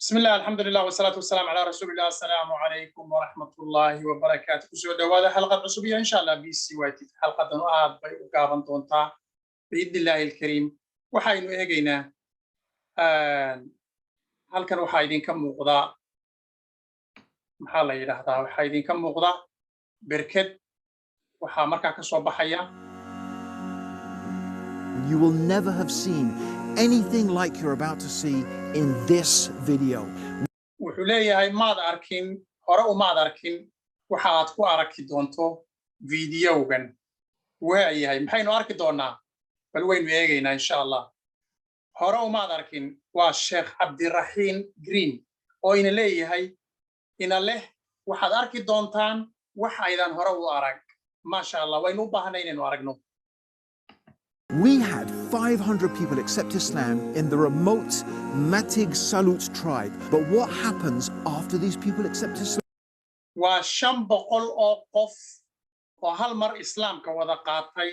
بسم الله، الحمد لله، والصلاة والسلام على رسول الله. السلام عليكم ورحمة الله وبركاته. Kusoo dhawaada xalqad cusub iyo insha Allah BCYT. Xalqadan aad bay u gaaban doontaa biidni illaahi alkariim. Waxaynu eegaynaa halkan waxaa idinka muuqda, maxaa la yidhaahdaa, waxaa idinka muuqda berked. Waxaa markaa ka soo baxaya You will never have seen anything like you're about to see in this video. Wuxuu leeyahay, maad arkin, hore umaad arkin waxa aad ku arki doonto videogan. Waayahay, maxaynu arki doonaa? Bal waynu eegaynaa insha Allah. Hore umaad arkin. Waa Sheekh Cabdiraxiim Green oo ina leeyahay, ina leh, waxaad arki doontaan wax aydan hore u arag. Maasha Allah, waynu u baahanay inaynu aragno. We had 500 people accept Islam in the remote Matigsalug tribe. But what happens after these people accept Islam? Waa 500 oo qof oo hal mar Islaamka wada qaatay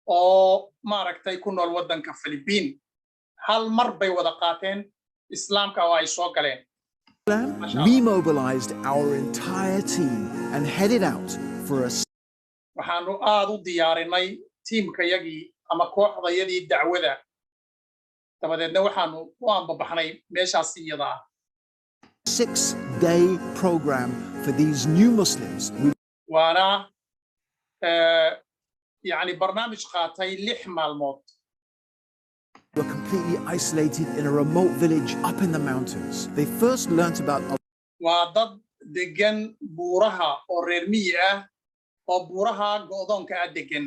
oo maaragtay ku nool waddanka Philippine. Hal mar bay wada qaateen Islaamka oo ay soo galeen. We mobilized our entire team and headed out for a Waxaanu aad u diyaarinay tiimkayagii ama kooxdayadii dacwada, dabadeedna waxaanu u ambabaxnay meeshaas iyada ah. 6-day program for these new Muslims. We Waana yani barnaamij qaatay 6 maalmood. were completely isolated in a remote village up in the mountains. They first learnt about Waa dad degan buuraha oo reer miyi ah oo buuraha go'doonka ah degan.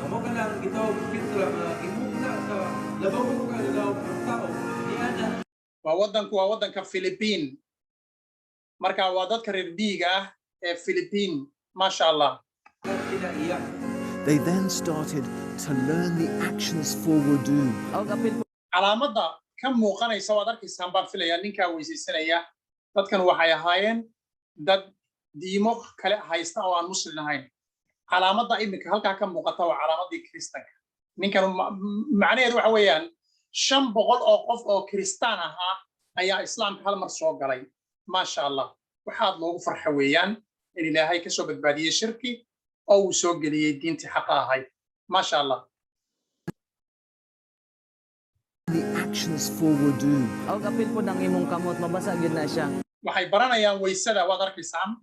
Amo ka lang gitawag Petra nga gimugna sa labaw ka adlaw ang tao niana. Waa waddanku, waa waddanka Philippine. Marka waa dadka reer miyiga ah ee Philippine. Maasha Allah. Kinaiya. They then started to learn the actions for wudu. Og apil po Calaamadda ka muuqanaysa waad arkaysaan baan filayaa, ninkaa weysaysanaya. Dadkan waxay ahaayeen dad diimo kale haysta oo aan Muslim ahayn. Calaamadda iminka halkaa ka muuqata waa calaamadii Kiristanka. Ninkan macnaheedu waxa weeyaan 500 oo qof oo Kiristaan ahaa ayaa Islaamka hal mar soo galay. Maasha Allah, waxaad loogu farxa weeyaan in Ilaahay ka soo badbaadiyey shirki oo uu soo geliyey diintii xaqa ahayd. Maasha Allah. The actions for wudu. Og apil po ng imong kamot, mabasa gyud na siya. Waxay baranayaan weysada, waad arkaysaan.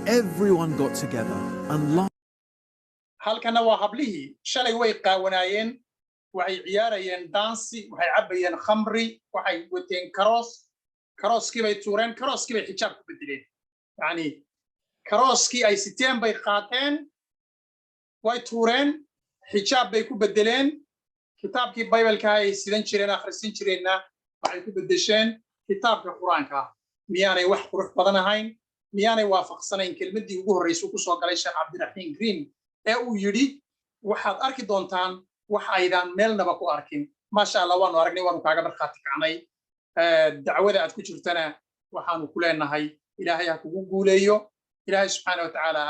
Everyone got together and Halkana waa hablihii. Shalay way qaawanaayeen, waxay ciyaarayeen daansi, waxay cabbayeen khamri, waxay wateen karoos. Karooskii bay tuureen, karooskii bay xijaab ku bedeleen. Yacni karooskii ay siteen bay qaateen, way tuureen, xijaab bay ku bedeleen. Kitaabkii Baybalka ay sidan jireen, akhrisin jireenna, waxay ku beddesheen kitaabka Qur-aanka. Miyaanay wax qurux badan ahayn? Miyaanay waafaqsanayn kelmaddii ugu horreysay ku soo galay Sheekh Cabdiraxiim Green ee uu yidhi, waxaad arki doontaan wax aydaan meelnaba ku arkin? Maasha Allah, waanu aragnay, waanu kaaga markhaati kacnay. Dacwada aad ku jirtana waxaanu ku leenahay, Ilaahay ha kugu guuleeyo. Ilaahay subxaana wa tacaala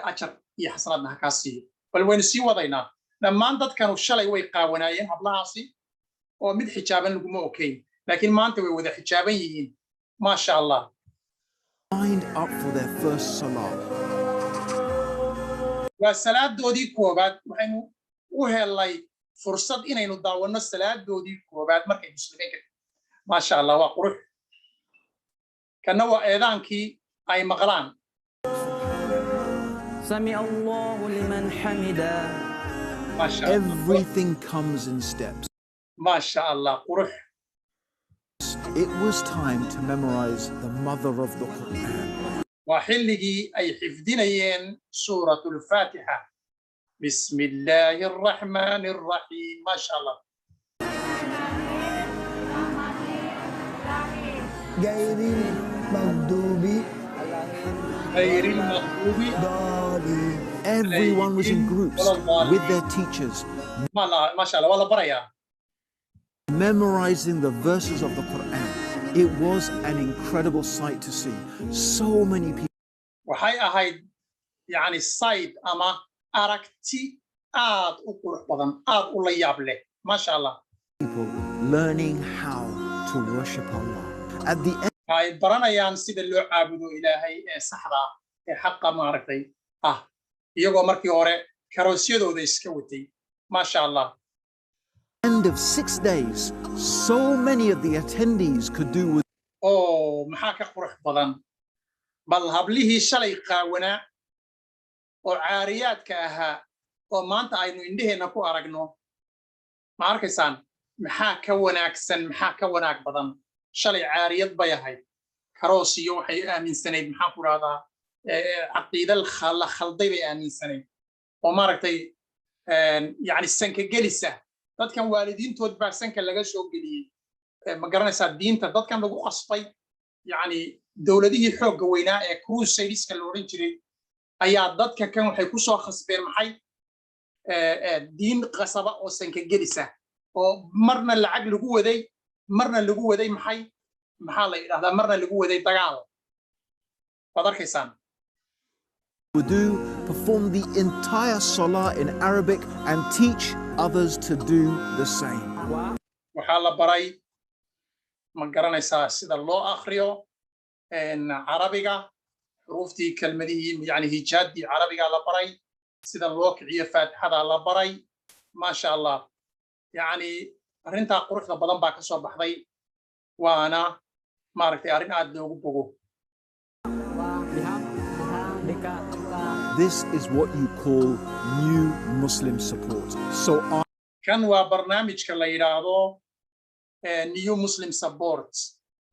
ajar iyo xasanaadna ha kaa siiyo. Bal waynu sii wadaynaa. Dhammaan dadkanu shalay way qaawanaayeen, hablahaasi, oo mid xijaaban laguma okeyn, laakiin maanta way wada xijaaban yihiin. Maasha Allah. lined up for their first salah. Waa salaadoodii koobaad. Waxaynu u helay fursad inaynu daawanno salaadoodii koobaad markay muslimiinka. Maasha Allah, waa qurux. Kanna waa eedaankii ay maqlaan. سمع الله لمن حمده. Maasha Allah. Everything comes in steps. Maasha Allah, qurux. It was time to memorize the mother of the Quran. Waa xilligii ay xifdinayeen Suuratulfaatixa. بسم الله الرحمن الرحيم. Maasha Allah. غير المغضوب غير المغضوب ضالين. Everyone was in groups with their teachers, Maasha Allah, waa la barayaa. memorizing the verses of the Quran. It was an incredible sight to see. So many people Waxay ahayd yani sight ama aragti aad u qurux badan, aad u la yaab leh. Maasha Allah. learning how to worship Allah. At the Ay baranayaan sida loo caabudo Ilaahay ee saxda ah, ee xaqa maaragtay ah, iyagoo markii hore karoosyadooda iska watay. Maasha Allah. end of 6 days, so many of the attendees could do with Oo maxaa ka qurux badan? Bal hablihii shalay qaawanaa oo caariyaadka ahaa oo maanta aynu indheheenna ku aragno, ma arkaysaan? Maxaa ka wanaagsan? Maxaa ka wanaag badan? Shalay caariyad bay ahayd, karoos iyo waxay aaminsanayd, maxaan ku dhahdaa, caqiida la khalday bay aaminsanayd oo maaragtay, yani sanka gelisa. Dadkan waalidiintood baa sanka laga soo geliyey, ma garanaysaa, diinta dadkan lagu qasbay. Yani dowladihii xoogga weynaa ee crusadeska la odhan jiray ayaa dadka kan waxay ku soo khasbeen maxay? Diin qasaba oo sanka gelisa, oo marna lacag lagu waday, marna lagu waday maxay, maxaa la yidhahdaa, marna lagu waday dagaal. Waad arkaysaan. wudu, perform the entire salah in Arabic, and teach others to do the same. Waxaa la baray, ma garanaysaa, sida loo akriyo Carabiga, xuruuftii, kelmadihii, yani hijaadii Carabiga la baray, sida loo kiciyo Faatixada la baray. Maasha Allah. Yani arrintaa quruxda badan baa ka soo baxday, waana maaragtay arrin aad loogu bogo. Diha, dika, This is what you call new Muslim support. So Kan waa barnaamijka la yidhaahdo New Muslim Support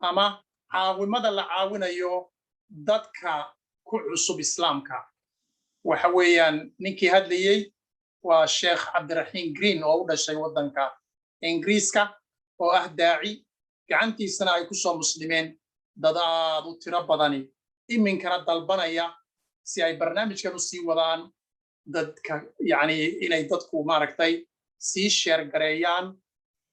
ama caawimada la caawinayo dadka ku cusub Islaamka. Waxa weeyaan ninkii hadlayey waa Sheekh Cabdiraxiim Green oo u dhashay waddanka Ingiriiska, oo ah daaci, gacantiisana ay ku soo muslimeen dad aad u tiro badani, iminkana dalbanaya si ay barnaamijkan u sii wadaan dadka, yani inay dadku maaragtay sii share gareeyaan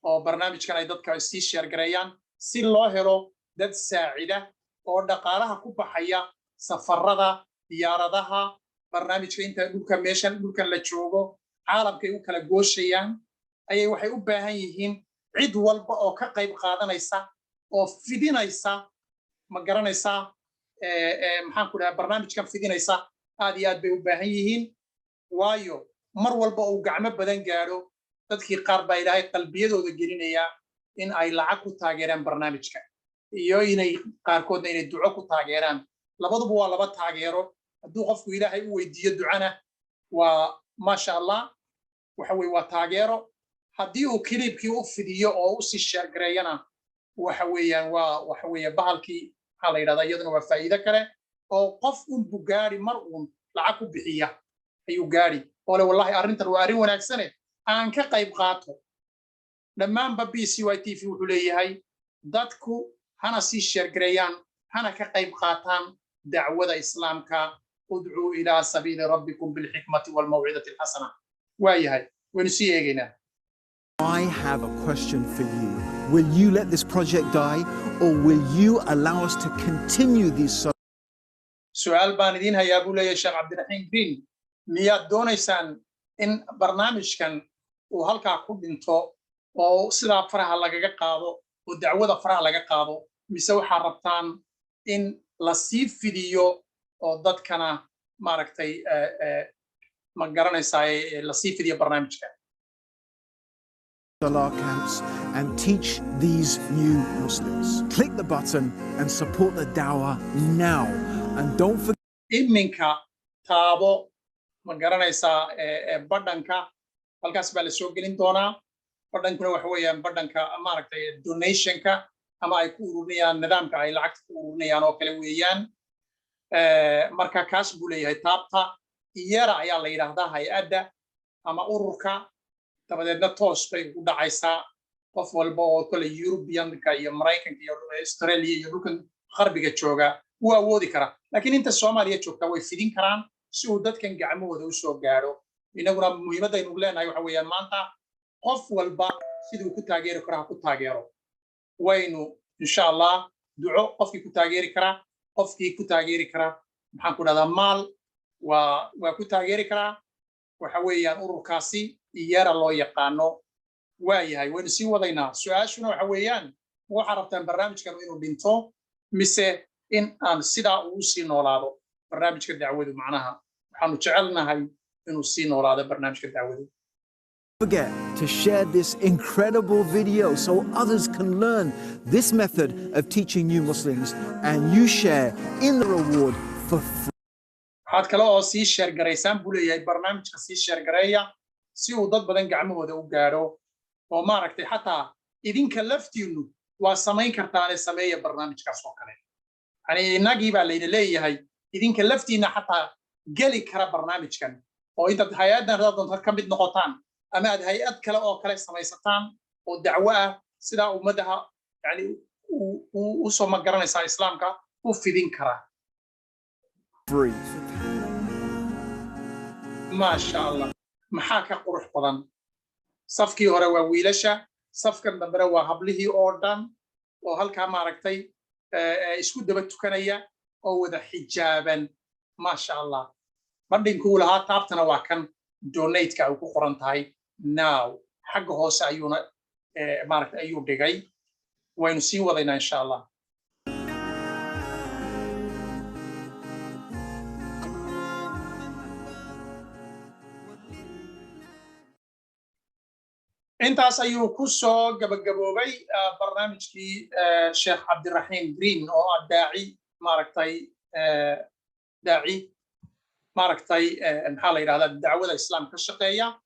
oo barnaamijkan ay dadka sii share gareeyaan si loo helo dad saacida oo dhaqaalaha ku baxaya safarada, diyaaradaha, barnaamijka inta dhulka, meeshan dhulkan la joogo, caalamkay u kala gooshayaan ayay waxay u baahan yihiin cid walba oo ka qayb qaadanaysa oo fidinaysa, ma garanaysaa, maxaan ku dhahaa, barnaamijkan fidinaysa. Aad iyo aad bay u baahan yihiin, waayo mar walba uu gacmo badan gaadho, dadkii qaar baa Ilaahay qalbiyadooda gelinaya in ay lacag ku taageeraan barnaamijka iyo inay qaarkoodna inay duco ku taageeraan. Labaduba waa laba taageero. Hadduu qofku Ilaahay u weydiiyo ducana, waa maasha Allah, waxa weye waa taageero. Haddii uu clipkii u fidiyo oo usii share gareeyana, waxa weeyaan waa waxa weeye bahalkii, maxaa la yidhahdaa, iyaduna waa faa'iido kale oo qof unbu gaari mar uun lacag ku bixiya ayuu gaari oo le: "Wallahi arrintan waa arrin wanaagsane, aan ka qayb qaato." Dhammaanba BCY TV wuxuu leeyahay dadku hana sii share gareeyaan, hana ka qayb qaataan dacwada Islaamka. Udcuu ilaa sabiili rabbikum bilxikmati walmawcidati alxasana. Waa yahay, waynu sii eegaynaa. I have a question for you. Will you let this project die, or will you allow us to continue these Su'aal baan idiin hayaa, buu leeyahay Sheekh Cabdiraxiim Green. Miyaad doonaysaan in barnaamijkan uu halkaa ku dhinto oo sidaa faraha lagaga qaado oo dacwada faraha laga qaado, mise waxaa rabtaan in la sii fidiyo oo dadkana maaragtay, ma garanaysaa, la sii fidiyo barnaamijka? Salah camps and teach these new Muslims? Click the button and support the dawah now. And don't forget Iminka taabo, ma garanaysaa, badhanka halkaas baa la soo gelin doonaa. Badhankuna waxa weeyaan badhanka maaragtay donationka ama ay ku ururinayaan, nidaamka ay lacagta ku ururinayaan oo kale weeyaan. Marka kaas buu leeyahay taabta. Iyara ayaa la yidhaahdaa hay'adda ama ururka. Dabadeedna toos bay ugu dhacaysaa qof walba oo kale Europeanka iyo Maraykanka iyo Australia iyo dhulkan qarbiga jooga wuu awoodi karaa, laakiin inta Soomaaliya joogta way fidin karaan si uu dadkan gacmahooda usoo gaadho. Inaguna muhiimaddaynu leenahay waxa weeyaan maanta qof walba siduu ku taageeri karo ha ku taageero. Waynu insha Allah duco qofkii ku taageeri karaa, qofkii ku taageeri karaa, maxaan ku dhahdaa, maal waa ku taageeri karaa. Waxa weeyaan ururkaasi Iyara loo yaqaano. Waa yahay, waynu sii wadaynaa. Su-aashuna waxa weeyaan, waxaa rabtaan barnaamijkan inuu dhinto mise in aan sidaa uu sii noolaado barnaamijka dacwadu? Macnaha waxaanu jecelnahay inuu sii noolaado barnaamijka dacwadu. Forget to share this incredible video so others can learn this method of teaching new Muslims and you share in the reward for free. Waxaad kale oo sii share garaysaan buu leeyahay, barnaamijka sii share gareeya si uu dad badan gacmahooda u gaadho, oo maaragtay xataa idinka laftiinnu waa samayn kartaane sameeya barnaamijkaas oo kale. Yani innagii baa layna leeyahay, idinka laftiinna xataa geli kara barnaamijkan, oo intaad hay-addan hadaad doontaad ka mid noqotaan ama aad hay-ad kale oo kale samaysataan oo dacwo ah, sidaa ummadaha yani usoo ma garanaysaa Islaamka u fidin kara. Free. Maasha Allah, maxaa ka qurux badan? Safkii hore waa wiilasha, safkan dambena waa hablihii oo dhan oo halkaa maaragtay isku daba tukanaya oo wada xijaaban. Maasha Allah. Badhinkuu lahaa taabtana waa kan donate-ka ay ku qoran tahay now. Xagga hoose ayuuna maaragtay ayuu dhigay. Waynu sii wadaynaa, insha Allah. Intaas ayuu ku soo gabagaboobay barnaamijkii Sheekh Cabdiraxiim Green, oo ah daaci maaragtay, daaci maaragtay, maxaa la yidhahdaa, dacwada Islaam ka shaqeeya.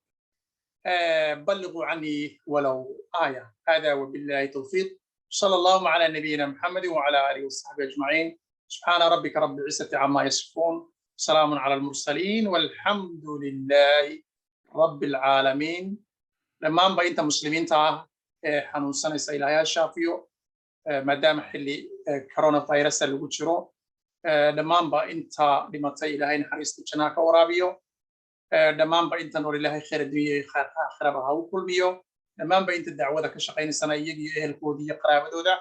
بلغوا عني ولو آية. هذا وبالله توفيق، صلى الله على نبينا محمد وعلى آله وصحبه أجمعين. سبحان ربك رب العزة عما يصفون، سلام على المرسلين، والحمد لله رب العالمين. Dhammaanba inta Muslimiinta ah ee xanuunsanaysa Ilaahay ha shaafiyo, maadaama xilli coronavirusa lagu jiro. Dhammaanba inta dhimatay Ilaahay naxariista jannaha ka waraabiyo. Dhammaanba inta nool Ilaahay khayr adduunya iyo khayr aakhiraba ha u kulmiyo. Dhammaanba inta dacwada ka shaqaynaysana, iyaga iyo ehelkooda iyo qaraabadooda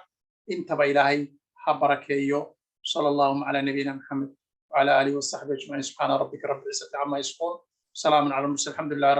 intaba Ilaahay ha barakeeyo. صلى اللهم على نبينا محمد وعلى اله وصحبه اجمعين. سبحان ربك رب العزه عما يصفون، سلام على المرسلين، الحمد لله رب